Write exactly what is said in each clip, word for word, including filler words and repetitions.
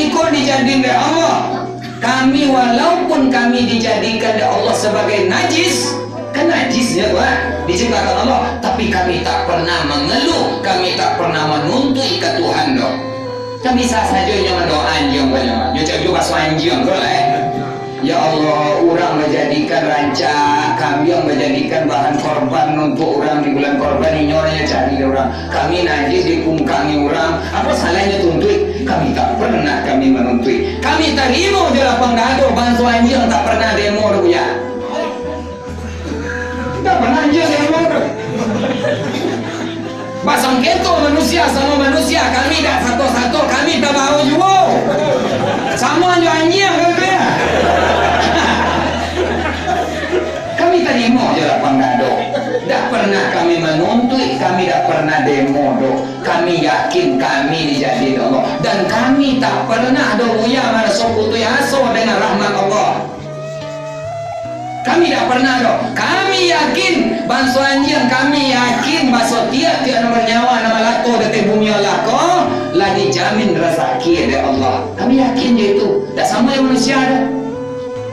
Iko dijadikan dek Allah. Kami, walaupun kami dijadikan dek Allah sabagai najis, kan najis nyo tu, ah, diciptakan Allah, tapi kami tak pernah mangeluh, kami tak pernah manuntuik ka Tuhan doh. Kan bisa sajo inyo mandoa anjiang banyak, nyo cak juo baso anjiang tu lah, eh. Ya Allah, urang bajadikan rancak, kambiang bajadikan bahan korban untuak urang di bulan korban, inyo nyo cari dek urang. Kami najis dipungkangi urang, apo salahnyo tuntuik? Kami tak pernah kami manuntuik. Kami tarimo jo lapang dado, banso anjiang tak pernah demo doh, Buya. Tak pernah anjiang demo doh. Basangketo manusia samo manusia, kami dak sato-sato, kami tabao juo. Samo jo anjiang kami, Buya. Kami tarimo jo lapang dado. Dak pernah kami manuntuik, kami dak pernah demo doh. Kami yakin kami dijadikan Allah. Dan kami tak pernah doh, Buya, maraso putuih aso dengan rahmat Allah. Kami dak pernah doh. Kami yakin, banso anjiang, kami yakin baso tiap-tiap nan banyawa, nan balato di ateh bumi Allah ko, lah dijamin rasaki dek Allah. Kami yakin jo itu. Dak samo jo manusia doh.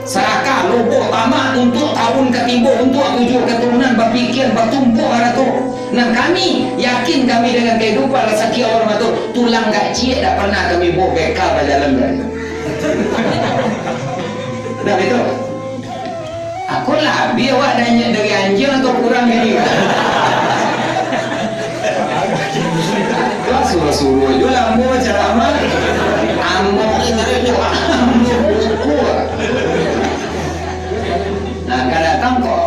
Sarakah, lobo, tamak untuak taun ka tibo, untuak tujuah katurunan, bapikia, batumpuak harato. Nan kami, yakin kami dengan kahidupan rasaki Allah Rahmatul, tulang gaciak dak pernah kami buek beka bajalan dari. Dah betul? Aku labiah awak dari, dari anjiang atau kurang dari? Kau suruh-suruh je lah ambo ceramah. Ambo buku, ambo buku. Nah, kan datang kok